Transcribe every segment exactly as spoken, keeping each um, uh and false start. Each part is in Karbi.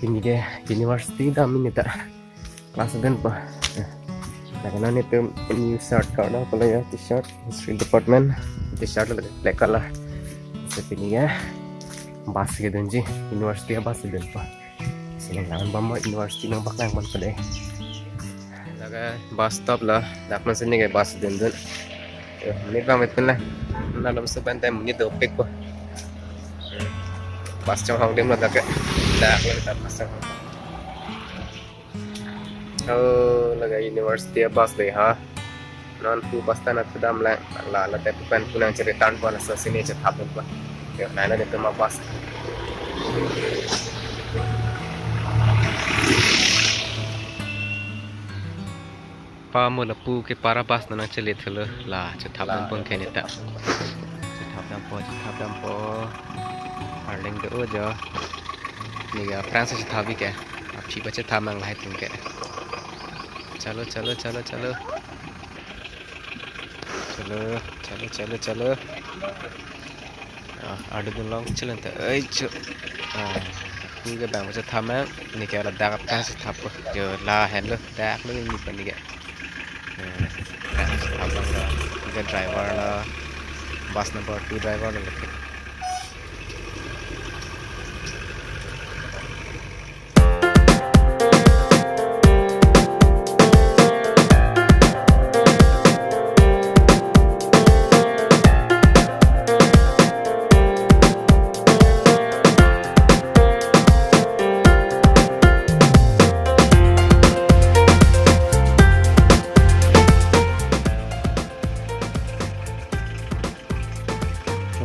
Pini ke university dam pini ta. Class dunpo. Lake non itum new shirt karna pala ya, t-shirt, history department, t-shirt lake black color. So pini ke bus kedunji, university abus dunpo. Sini lang bam university nang bak lang bam pade. Lake bus stop lo, dak non sini ke bus dundun. Yo, monit bang met pin la. Nalom so ban time monit dopikpo. Bus chonghong adim lo dak ke. Dak lo ta bus chonghong. Oh, lake university abus dei ha. Non pu bus stand atum dam lang. La, la te pu pen pu nangche return po, laso sini chethap dunpo. Yo, nai lo itum abus. Pamo lapu ke para bus nang chelet thulo, la chethap dampo ke neta. Chethap dampo, chethap dampo. Arleng do jo. Neke aphrang si chethap ke. Aphi ba chethap mang lahai atum ke. Chalo, chalo, chalo, chalo. Chalo, chalo, chalo, chalo. Ah, ardu dun long chalo ta. Ai chu. Ah, pu ke bang chethap mang. Neke ladak aphrang si thappo. Yo, lahenlo, dak lo ni pa neke. Eh, dak si thap long lo. Neke driver lo. Bus number two driver lo.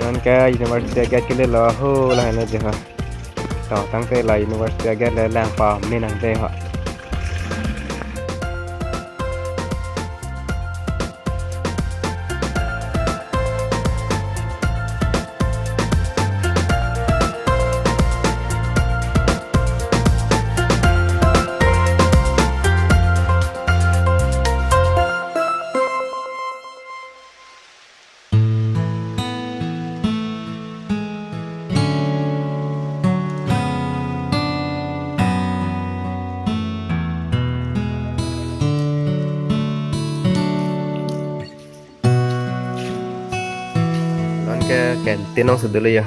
Non ke university agate kele lo ho, lahenlo jo ha. To tangte la university agate le lang pa menang de ha. Non ke canteen nang sudah lo ya.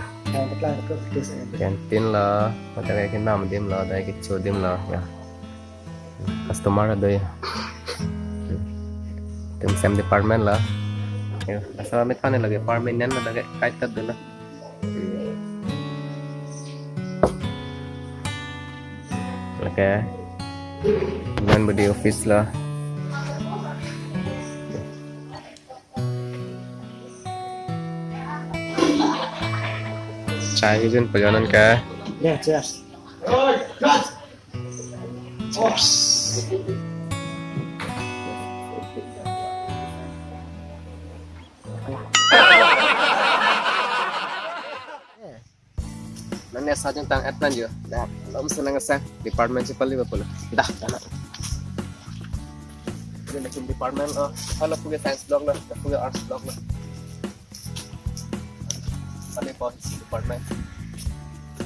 Canteen lo, ada kayak kenam adim lo, ada kayak kecho adim lo ya. Customer ada ya. Itum same department lo. Ya, asal amit pane lake permanent lo, lake kaitat dulu. Lake non body office lo. Chai jun pajanan ke. Ya, cheers. Cheers. Nang ne sa jeng tang at nan jo. Dah, lom senang sa department si pali bapun. Dah, dah. Ini bikin department, oh, kalau punya science block lah, punya arts block lah. Pali po history department.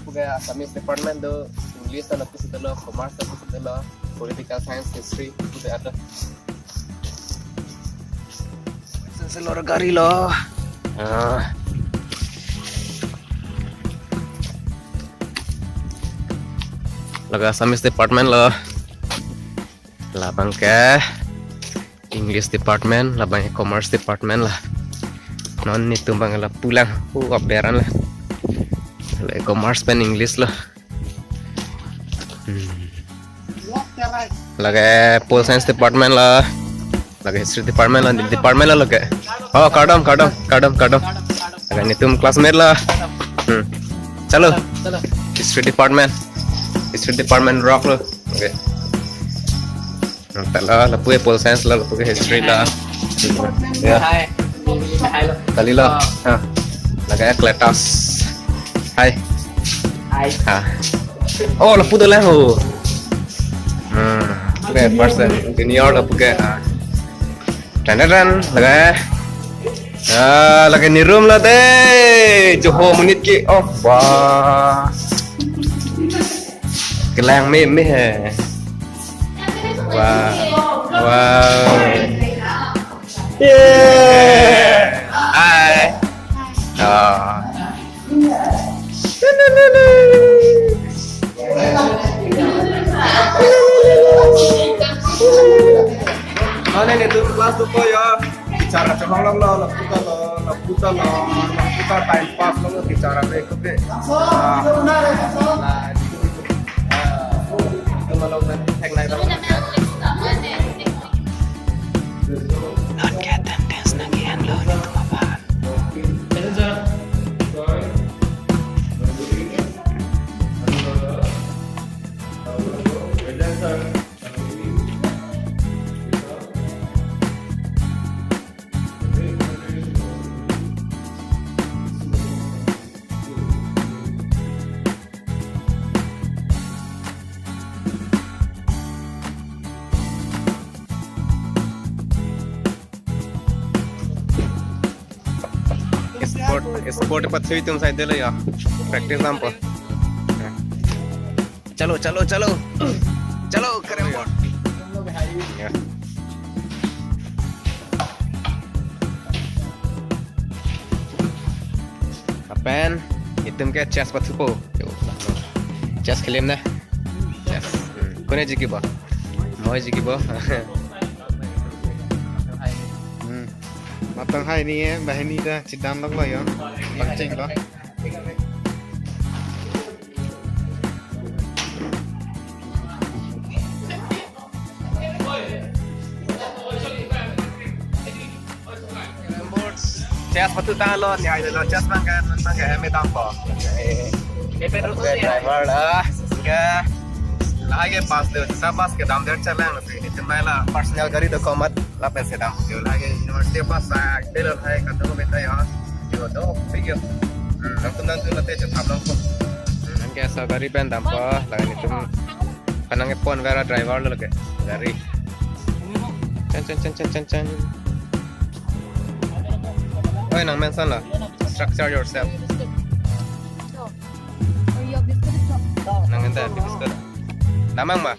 Puke Assamese department do, English ta lapu si dolo, commerce ta lapu si dolo, political science, history, puke ada. Chancellor gari lo. Ah. Lake Assamese department lo. Labang ke English department, labang ke commerce department la. Non netum bang lapu lang, pu aberan la. La commerce pen English la. Hmm. Lake pol science department la. Lake history department la, department la lake. Oh, kardom, kardom, kardom, kardom. Lake netum classmate la. Hmm. Chalo. History department. History department rock lo. Okay. Nang tala, lapu ke pol science la, lapu ke history la. Ya. Hai. Hai lo. Kali lo. Ah. Ha. Lake Cletus. Hai. Hai. Ha. Oh, lapu dolang ho. Hmm. Oke, first time. Junior lapu ke. Ha. Dan dan dan, lake. Ah, lake ne room la de. Joho monit ke. Oh, wah. Kelang meme hai. Wow. Wow. Yeah. Hi. Oh. Mane netum class two ko ya. Bichara chonghong longlo, lapu ta lo, lapu ta lo, lapu ta time pass lo, bichara me ko ke. Ah. Ah. Itu malam nanti tag naik. Non ke attendance nangke-enlo netum aphan. Sport, sport pathoi atum side lo ya. Practice dampo. Chalo, chalo, chalo. Chalo, keren. Ya. Lapen itum ke chess pathupo. Yo, chess khelem na. Chess. Hmm. Kone jikibo? Moi jikibo. Hmm. Matang hai ni eh, banghini ta chedam lok lo yo. Bang cheng lo. Chess pathu tanglo, ni ai lo chess bang kan, bang kan, me dampo. Driver la, ke lahai ke pass de, sa pass kedam der chelang, netum la personal gari do komat lapen sedam. Yo lahai ke university pass sa, de lo hai kan do me ta ya. Yo do, big yo. Hmm, nangtum nangtum nate chethap longpo. Hmm, nang ke sa gari pen dampo, lapen netum. Kanang ke pon vera driver lo ke gari. Chan chan chan chan chan chan. Oi, nang mention lo. Structure yourself. Nang enta biscuit. Damang ma.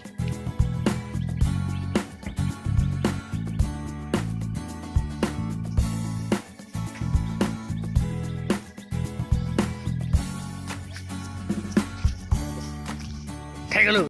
Thek lo,